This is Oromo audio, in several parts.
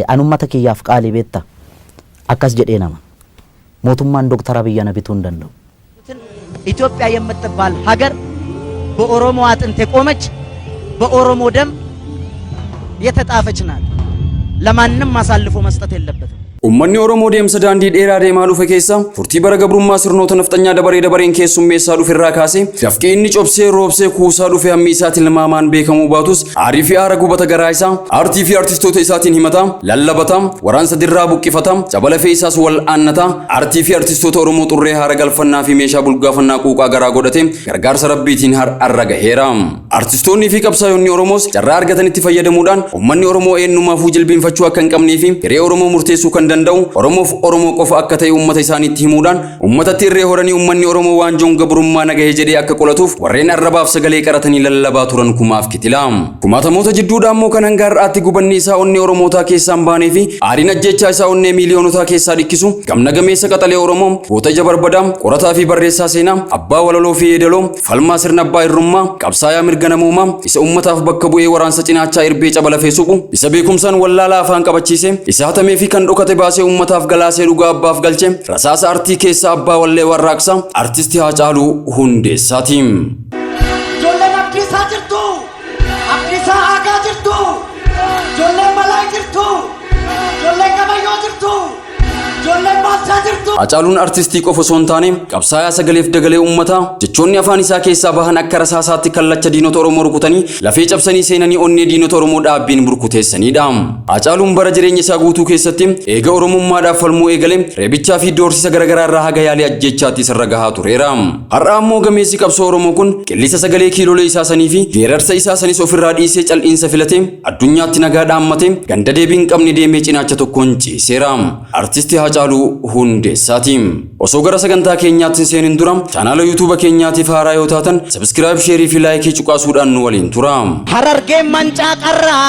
An ummata kiyyaaf qaalii beetta. Akkas jedheen amana. Mootummaan Doktar Abiy ana bituu hin danda'u. ኢትዮጵያ የምትባል ሀገር በኦሮሞ አጥንት የቆመች በኦሮሞ ደም የተጣፈች ናት። ለማንም አሳልፎ መስጠት የለበትም። Uummanni Oromoo deemsa daandii dheeraa deemaa dhufe keessa turtii bara gabrummaa sirnoota nafxanyaa dabaree dabareen keessummeessaa dhufe irraa kaasee dafqi inni cobsee roobsee kuusaa dhufe hammi isaa tilmaamaan beekamuu baatus aarii fi aara gubata garaa isaa aartii fi artistoota isaatiin himata, lallabata, waraansa dirraa buqqifata, caba lafee isaas wal aannata, aartii fi artistoota Oromoo xurree haara galfannaa fi meeshaa bulgaafannaa quuqaa garaa godhate gargaarsa Rabbiitiin har'arra gaheera. Artistoonni fi qabsaa'onni Oromoos carraa argatanitti fayyadamuudhaan uummanni Oromoo eenyumaafuu jilbeenfachuu akka hin qabnee fi hiree Oromoo murteessuu kan danda'u Oromoof Oromoo qofa akka ta'e uummata isaaniitti himuudhaan uummatatti irree horanii uummanni Oromoo waanjoon gabrummaa nagahe jedhee akka qolatuuf warreen arrabaaf sagalee qaratanii lallabaa turan kumaaf kitila. Kumaatamoota jidduudhaa immoo kan hanga har'aatti gubanni isaa onnee Oromootaa keessaa hin baanee fi aariin ajjeechaa isaa onnee miiliyoonotaa keessaa dhikkisu gamna gameessa qaxalee Oromoo goota ija barbadaa qorataa fi barreessaa seenaa abbaa walaloo fi yeedaloo falmaa sirna abbaa irrummaa qabsaayaa mirga namoomaa isa uummataaf bakka bu'ee waraansa cinaachaa irbee caba lafee suphu isa beekumsaan wallaalaa afaan qabachiise isa hatamee fi kan dhokate baasee uummataaf galaasee dhugaa abbaaf galche rasaasa artii keessa abbaa wallee warraaqsa artisti Haacaaluu Hundeessaati. Ijoolleen Abdiisaa jirtu! Abdiisaa Aagaa jirtu! Ijoolleen Malaa jirtu! Ijoolleen Gabayyoo jirtu! Ijoolleen Baalchaa jirtu! Haacaaluun artistii qofa osoo hin taane qabsaayaa sagaleef dagalee uummataa jechoonni afaan isaa keessaa bahan akka rasaasaatti kallacha diinota Oromoo rukutanii lafee cabsanii seenanii onnee diinota Oromoo dhaabbiin burkuteessanidha. Haacaaluun bara jireenya isaa guutuu keessatti eega Oromummaadhaaf falmuu eegale reebichaa fi doorsisa garaagaraa irraa haga yaalii ajjeechaatti isarra gahaa tureera. Har'a ammoo gameessi qabsoo Oromoo kun qillisa sagalee kiilolee isaa sanii fi geerarsa isaa sanis ofirraa dhiisee cal'iinsa filatee addunyaatti nagaa dhaammate ganda deebii hin qabne deemee cinaacha tokkoon ciiseera. Artisti Haacaaluu Hundeessaati. Osoo gara sagantaa keenyaatti hin seenin dura chaanaala yuutuuba keenyaatiif haaraa yoo taatan subscribe, share fi like cuqaasuudhaan nu waliin tura. Harargeen mancaa qarraa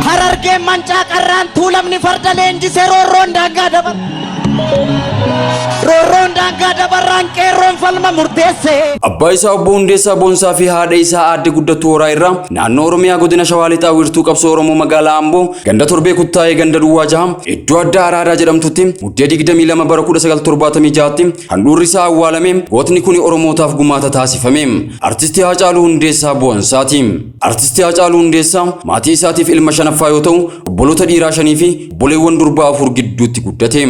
Harargeen mancaa qarraan tuulamni farda leenjisee roorroon daangaa dabar roorroon daangaa dabarraan qeerroon falma murteesse. Abbaa isaa obbo Hundeessaa Boonsaa fi haadha isaa aadde Guddattuu Horaa irraa naannoo Oromiyaa godina Shawaa Lixaa wiirtuu qabsoo Oromoo magaalaa Amboo ganda Torbee Kuttaayee ganda Duwwaa Jaha iddoo addaa Araadaa jedhamtutti Muddee 22 bara 1976tti handhuurri isaa awwaalame gootni kuni Oromootaaf gumaata taasifame. Artisti Haacaaluu Hundeessaa Boonsaati. Artisti Haacaaluu Hundeessaa maatii isaatiif ilma shanaffaa yoo ta'u obboloota dhiiraa shanii fi obboleewwan durbaa afur gidduutti guddate.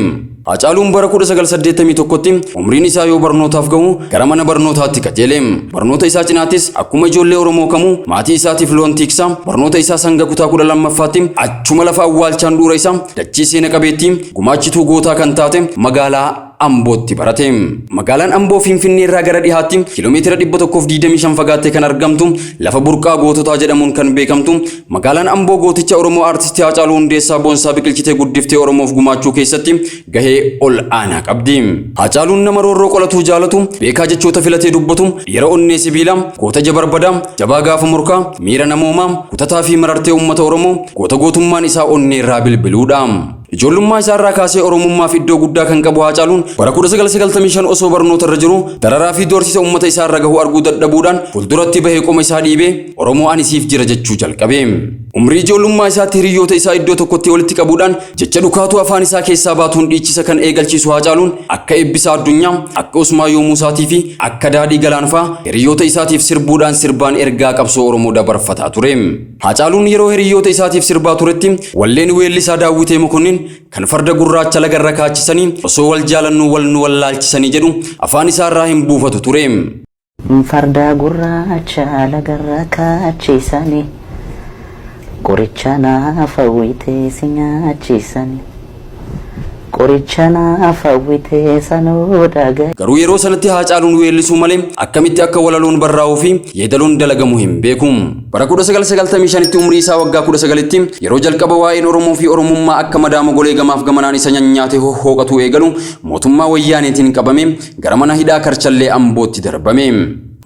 Haacaaluun bara 1981tti umriin isaa yoo barnootaaf gahu gara mana barnootaatti qajeele. Barnoota isaa cinaattis akkuma ijoollee Oromoo kamuu maatii isaatiif loon tiksa. Barnoota isaa sanga kutaa 12ffaatti achuma lafa awwaalchaan dhuura isaa dachii seena qabeettii gumaachituu gootaa kan taate magaalaa Ambootti barate. Magaalaan Amboo Finfinnee irraa gara dhihaatti kiiloomeetira 125 fagaattee kan argamtu lafa burqaa goototaa jedhamuun kan beekamtu magaalaan Amboo gooticha Oromoo Artisti Haacaaluu Hundeessaa Boonsaa biqilchitee guddiftee Oromoof gumaachuu keessatti gahee ol aanaa qabdi. Haacaaluun nama roorroo qolatuu jaalatu, beekaa jechoota filatee dubbatu, dhiira onnee sibiilaa, goota ija barbadaa, jabaa gaafa morkaa, miira namoomaa, kutataa fi marartee uummata Oromoo, goota gootummaan isaa onnee irraa bilbiluudha. Ijoollummaa isaa irraa kaasee Oromummaaf iddoo guddaa kan qabu Haacaaluun bara 1995 osoo barnoota irra jiru dararaa fi doorsisa uummata isaa irra gahu arguu dadhabuudhaan fuulduratti bahee qoma isaa dhiibee Oromoo ani siif jira jechuu jalqabe. Umrii ijoollummaa isaatti hiriyoota isaa iddoo tokkotti walitti qabuudhaan jecha dhukaatuu afaan isaa keessaa baatuun dhiichisa kan eegalchiisu Haacaaluun akka Eebbisaa Addunyaa, akka Usmaayyoo Muusaatii fi akka Daadhii Galaanfaa hiriyoota isaatiif sirbuudhaan sirbaan ergaa qabsoo Oromoo dabarfataa ture. Haacaaluun yeroo hiriyoota isaatiif sirbaa turetti walleen weellisaa Daawwitee Mokonnin kan farda gurraacha lagarra kaachisanii osoo wal jaalannuu wal nu wallaalchisanii jedhu afaan isaarraa hin buufatu ture. Farda gurraacha lagarra kaachisanii qoricha naaf hawwitee si nyaachisanii qoricha naaf hawwitee sanuu dhagaye. Garuu yeroo sanatti Haacaaluun weellisuu malee akkamitti akka walaloon barraa'uu fi yeedaloon dalagamu hin beeku. Bara 1995tti umrii isaa waggaa 19tti yeroo jalqaba waa'een Oromoo fi Oromummaa akka madaa mogolee gamaaf gamanaan isa nyanyaate hohhooqatuu eegalu mootummaa Wayyaaneetiin qabame gara mana hidhaa Karchallee Ambootti darbame.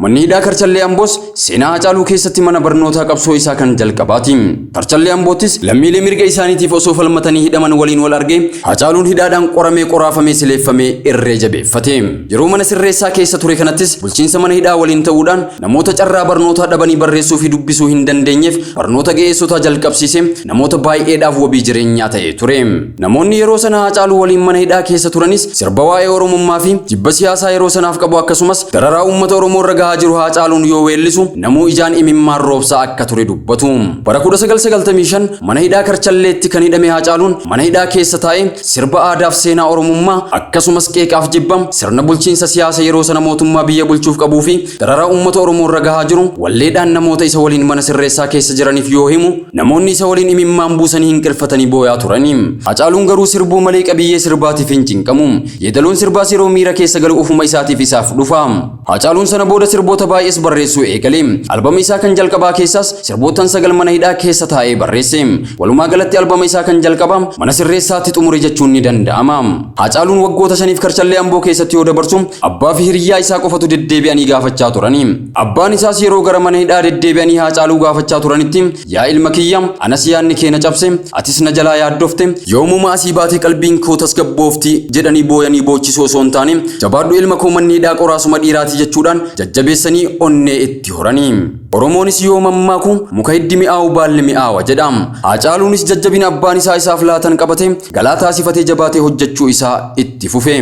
Manni hidhaa Karchallee Amboos seenaa Haacaaluu keessatti mana barnootaa qabsoo isaa kan jalqabaati. Karchallee Amboottis lammiilee mirga isaaniitiif osoo falmatanii hidhaman waliin wal argee Haacaaluun hidhaadhaan qoramee qoraafamee sileeffamee irree jabeeffate. Yeroo mana sirreessaa keessa ture kanattis bulchiinsa mana hidhaa waliin ta'uudhaan namoota carraa barnootaa dhabanii barreessuu fi dubbisuu hin dandeenyeef barnoota ga'eessotaa jalqabsiisee namoota baay'eedhaaf wabii jireenyaa ta'ee ture. Namoonni yeroo sana Haacaaluu waliin mana hidhaa keessa turanis sirba waa'ee Oromummaa fi jibba siyaasaa yeroo sanaaf qabu akkasumas dararaa uummata Oromoo irra gahaa jiru Haacaaluun yoo weellisu namuu ijaan imimmaan roobsaa akka ture dubbatu. Bara 1995 mana hidhaa Karchalleetti kan hidhame Haacaaluun mana hidhaa keessa taa'ee sirba aadaaf seenaa Oromummaa akkasumas qeeqaaf jibba sirna bulchiinsa siyaasa yeroo sana mootummaa biyya bulchuuf qabuu fi dararaa uummata Oromoo irra gahaa jiru walleedhaan namoota isa waliin mana sirreessaa keessa jiraniif yoo himu namoonni isa waliin imimmaan buusanii hinqirfatanii booyaa turani. Haacaaluun garuu sirbuu malee qabiyyee sirbaatiif hin cinqamu. Yeedaloon sirbaas yeroo miira keessa galu ofuma isaatiif isaaf dhufa. Haacaaluun sana booda sirboota baay'ees barreessuu eegale. Albama isaa kan jalqabaa keessaas sirbootan 9 mana hidhaa keessa taa'ee barreesse. Walumaa galatti albama isaa kan jalqabaa mana sirreessaatti xumure jechuun ni danda'ama. Haacaaluun waggoota 5 Karchallee Amboo keessatti yoo dabarsu abbaa fi hiriyyaa isaa qofatu deddeebi'anii gaafachaa turani. Abbaan isaas yeroo gara mana hidhaa deddeebi'anii Haacaaluu gaafachaa turanitti yaa ilma kiyya anas yaadni kee na cabse atis na jalaa yaaddofte yoomuma asii baatee qalbiin koo tasgabboofti jedhanii booyanii boochisoo osoo hin taane jabaadhu ilma koo manni hidhaa qoraasuma dhiiraati jechuudhaan jajjabeessanii onnee itti horanii. Oromoonis yoo mammaaku muka hiddi mi'aawu baalli mi'aawa jedha. Haacaaluunis jajjabina abbaan isaa isaaf laatan qabate galaa taasifatee jabaatee hojjechuu isaa itti fufe.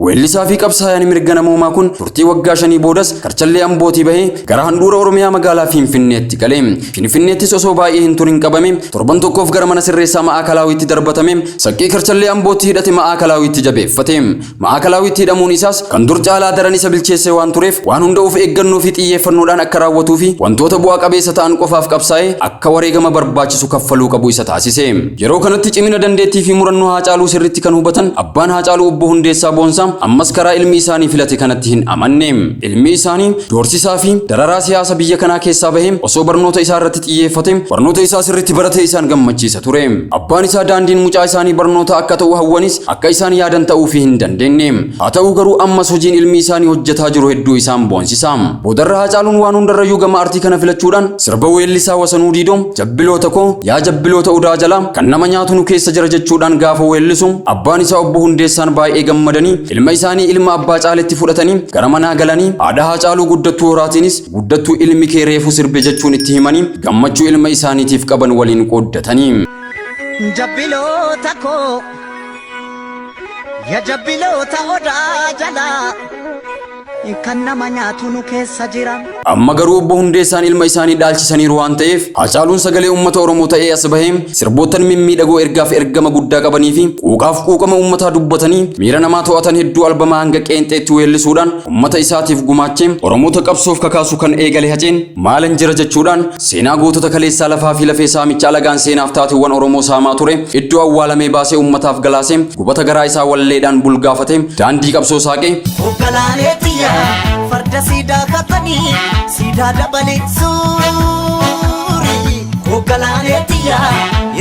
Weellisaa fi qabsaa'aan mirga namoomaa kun turtii waggaa 5 boodas Karchallee Ambootii bahee gara handhuura Oromiyaa magaalaa Finfinneetti gale. Finfinneettis osoo baay'ee hin turin qabame torban tokkoof gara mana sirreessaa Ma'aakalaawiitti darbatame saqqii Karchallee Ambootti hidhate Ma'aakalaawiitti jabeeffate. Ma'aakalaawiitti hidhamuun isaas kan dur caalaa daran isa bilcheesse waan tureef waan hunda of eeggannoo fi xiyyeeffannoodhaan akka raawwatuu fi wantoota bu'aa qabeessa ta'an qofaaf qabsaa'ee akka wareegama barbaachisu kaffaluu qabu isa taasise. Yeroo kanatti cimina dandeettii fi murannoo Haacaaluu sirriitti kan hubatan abbaan Haacaaluu obbo Hundeessaa Boonsaa ammas karaa ilmi isaanii filate kanatti hin amanne. Ilmi isaanii doorsisaa fi dararaa siyaasa biyya kanaa keessaa bahee osoo barnoota isaa irratti xiyyeeffate barnoota isaa sirriitti baratee isaan gammachiisa ture. Abbaan isaa daandiin mucaa isaanii barnoota akka ta'u hawwanis akka isaan yaadan ta'uufii hin dandeenye. Haa ta'u garuu ammas hojiin ilmi isaanii hojjetaa jiru hedduu isaan boonsisa. Boodarra Haacaaluun waan hundarrayyuu gama artii kana filachuudhaan sirba weellisaa Wasanuu Diidoo jabbiloota koo yaa jabbiloota udaa jalaa kan nama nyaatu nu keessa jira jechuudhaan gaafa weellisu abbaan isaa obbo Hundeessaan baay'ee gammadanii ilma isaanii ilma abbaa caaletti fudhatanii gara manaa galanii haadha Haacaaluu Guddattuu Horaatiinis guddattuu ilmi kee reefu sirbe jechuun itti himanii gammachuu ilma isaaniitiif qaban waliin qooddatanii. Jabbiloota koo yaa jabbiloota odaa jalaa kan nama nyaatu nu keessa jira. Amma garuu obbo Hundeessaan ilma isaanii dhaalchisaniiru waan ta'eef Haacaaluun sagalee uummata Oromoo ta'ee as bahee sirboottan mimmiidhagoo ergaaf ergama guddaa qabanii fi quuqaaf quuqama uummataa dubbatanii miira namaa to'atan hedduu albamaa hanga qeenxeetti weellisuudhaan uummata isaatiif gumaachee Oromoota qabsoof kakaasu kan eegale Haceen maalan jira jechuudhaan seenaa gootota kaleessaa lafaa fi lafee saamicha alagaan seenaaf taateewwan Oromoo saamaa ture iddoo awwaalamee baasee uummataaf galaasee gubata garaa isaa walleedhaan bulgaafate daandii qabsoo saaqee Farda siidaa katanii siidaa dabalee suurii Hoogganaaneetiya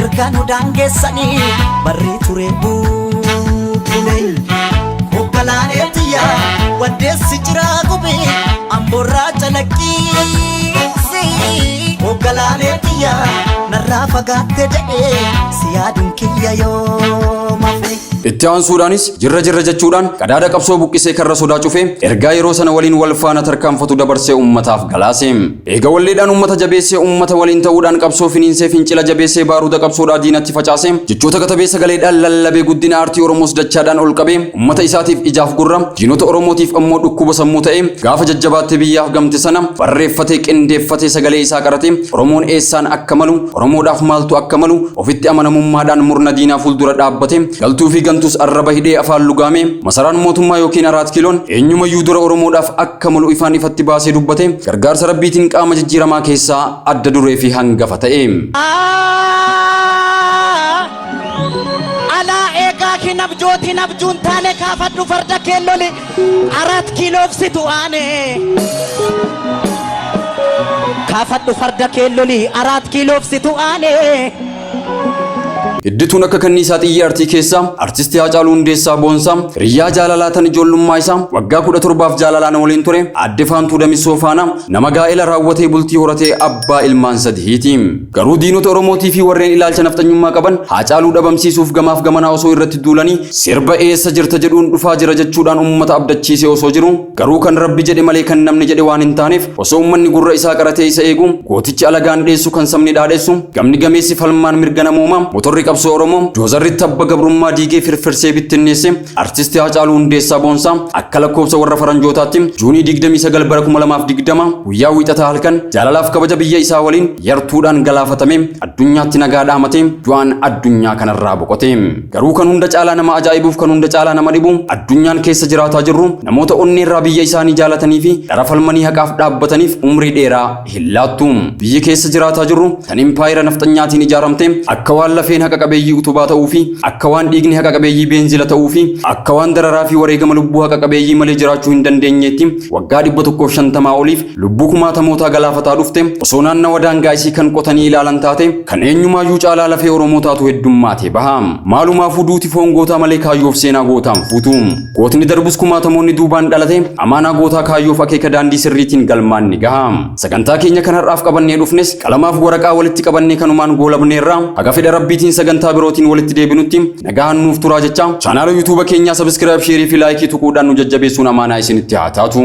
erga nu daangeessanii barree ture bubbule Hoogganaaneetiya waddeessi jiraa gubee amboorraa calaqqiisi Hoogganaaneetiya narraa fagaatte jedhee si yaaduun kiyya yoo mafe. Itti aansuudhaanis jirra jirra jechuudhaan qadaada qabsoo buqqisee karra sodaa cufee ergaa yeroo sana waliin wal faana tarkaanfatu dabarsee uummataaf galaase. Eega walleedhaan uummata jabeessee uummata waliin ta'uudhaan qabsoo finiinsee fincila jabeessee baaruuda qabsoodhaa diinatti facaase jechoota katabee sagaleedhaan lallabee guddina aartii Oromoos dachaadhaan ol qabee uummata isaatiif ijaaf gurra diinota Oromootiif ammoo dhukkuba sammuu ta'e gaafa jajjabaattee biyyaaf gamte sana barreeffatee qindeeffatee sagalee isaa qarate Oromoon eessaan akka malu Oromoodhaaf maaltu akka malu ofitti amanamummaadhaan murna diinaa fuuldura dhaabbate galtuu fi gantus arraba hidhee afaan lugaame masaraan mootummaa yookiin 4 kiiloon eenyumayyuu dura Oromoodhaaf akka malu ifaan ifatti baasee dubbate gargaarsa rabbiitiin qaama jijjiiramaa keessaa adda duree fi hangafa ta'e. Alaa eegaa hin abjootiin abjuun taane kaafadhu farda keelloli 4 kiiloof situ aane. Kaafadhu farda keelloli 4 kiiloof situ aane. Hiddituun akka kanniisaa xiyya artii keessaa artistii Haacaaluu Hundeessaa Boonsaa hiriyaa jaalalaa tan ijoollummaa isaa waggaa 17f jaalalaan waliin ture Aadde Faantuu Damissoo faana nama gaa'ela raawwatee bultii horatee abbaa ilmaan sadiiti. Garuu diinota Oromootii fi warreen ilaalcha nafxanyummaa qaban Haacaaluu dhabamsiisuuf gamaaf gamanaa osoo irratti duulanii sirba eessa jirta jedhuun dhufaa jira jechuudhaan uummata abdachiisee osoo jiru, garuu kan Rabbi jedhe malee kan namni jedhe waan hin taaneef osoo uummanni gurra isaa qaratee isa eegu gootichi alagaan dheessu kan sabni dhaadheessu gamni gameessi falmaan mirga namoomaa motorri qabsoo Oromoo doozarri tabba gabrummaa diigee firfirsee bittinneesse artistii Haacaaluu Hundeessaa Boonsaa akka lakkoofsa warra faranjootaatti Juunii 29 bara 2020 guyyaa wiixataa halkan jaalalaaf kabaja biyya isaa waliin yartuudhaan galaafatame addunyaatti nagaa dhaamatee du'aan addunyaa kanarraa boqote. Garuu kan hunda caalaa nama ajaa'ibuuf kan hunda caalaa nama dhibu addunyaan keessa jiraataa jirru namoota onneerraa biyya isaanii jaalatanii fi dhara falmanii haqaaf dhaabbataniif umrii dheeraa hin laattu. Biyyi keessa jiraataa jirru tan impaayera nafxanyaatiin ijaaramte akka waan lafeen haqa qabeeyyii utubaa ta'uu fi akka waan dhiigni haqa qabeeyyii beenzila ta'uu fi akka waan dararaa fi wareegama lubbuu haqa qabeeyyii malee jiraachuu hin dandeenyeetti waggaa 150 oliif lubbuu kumaatamootaa galaafataa dhufte osoo naannawa daangaa isii kan qotanii ilaalan taate kan eenyumaayyuu caalaa lafee Oromoo taatu heddummaatee baha. Maalumaafuu duuti foon gootaa malee kaayyoof seenaa gootaan fuutu. Gootni darbus kumaatamoonni duubaan dhalate amaanaa gootaa kaayyoof akeeka daandii sirriitiin galmaan ni gaha. Sagantaa keenya kan har'aaf qabannee dhufnes qalamaaf waraqaa walitti qabannee kanumaan goolabneerra. Haga fedha Rabbiitiin sagantaa birootiin walitti deebinutti nagaan nuuf turaa jecha chaanaala yuutuuba keenyaa subscribe, share fi like tuquudhaan nu jajjabeessuun amaanaa isinitti haa taatu.